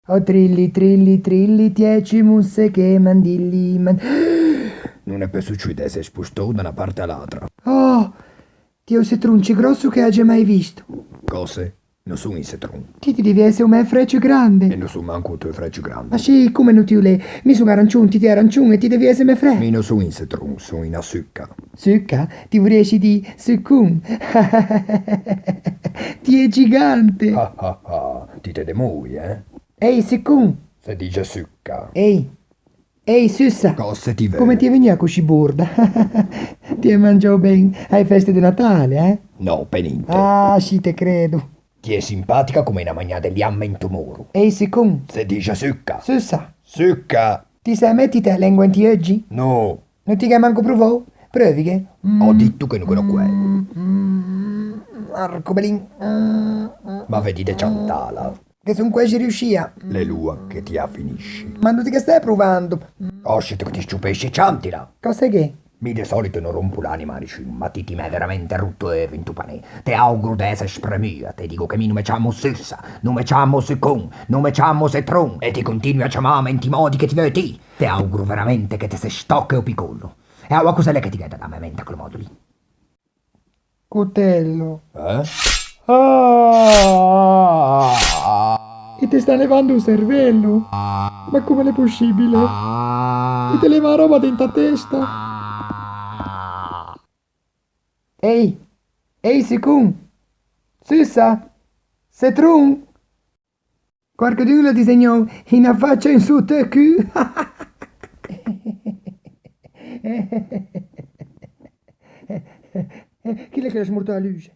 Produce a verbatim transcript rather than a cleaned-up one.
Oh trilli, trilli, trilli, ti ê cimusse che mandilli, man-, no ne peu sù ciù de ëse spostâ da na parte a l'atra. Oh, ti ê un setron ciù gròsso che aggio mai visto. Còse? No son un setron. Ti, ti devi ëse o mæ frè ciù grande. E no son manco o teu frè ciù grande. Ma sì, comme no ti o l'é? Mi son arancion, ti ti arancion e ti devi ëse mæ frè. Mi no son un setron, son una succa. Succa? Ti vorriessi dî succon. Ti ê gigante. Ah, ah, ah, ti te demoi, eh? Ehi, succon! Se dixe succa. Ehi, ehi, sussa! Còse ti veu? Comme ti ê vegnua coscì borda? Ti ê mangiou ben a-e feste de Natale, eh? No, pe ninte. Ah, sì, te credo. Ti ê simpatica comme na magnà de liamme into moro. Ehi, succon! Se dixe succa. Sussa! Succa! Ti sè mettite a lengua inti euggi? No. No ti gh'ê manco provou? Preuvighe. Ò dito che no ghe n'ò coæo. Mm, mm, arcobelin. Mm, mm. Ma vedì de ciantâla. Ghe son quæxi riuscìa. L'é l'oa che ti â finisci. Ma no ti ghe stæ provando? Còscite che ti sciopesci, ciantila! Còse gh'é? Mi de sòlito no rompo l'anima a nisciun, ma ti ti m'ê veramente roto e euve into panê. Te auguro de ëse spremua, te digo che mi no me ciammo Sussa, no me ciammo Succon, no me ciammo Setron, e ti continui a ciamâme inti mòdi che ti veu ti. Te auguro veramente che te se stòche o picollo. E oua cos'e l'é che ti gh'æ da dâme a me inte quel mòdo lì? Cotello. Eh? Ah! I te sta levando o cervello? Ma comme l'é possibile? I te leva a röba dent'a testa? Ehi! Ehi, Succon! Sussa! Setron! Quarchedun l'à disegnou unna facia in sotto e cù. Chi l'é che l'à smortâ a luxe?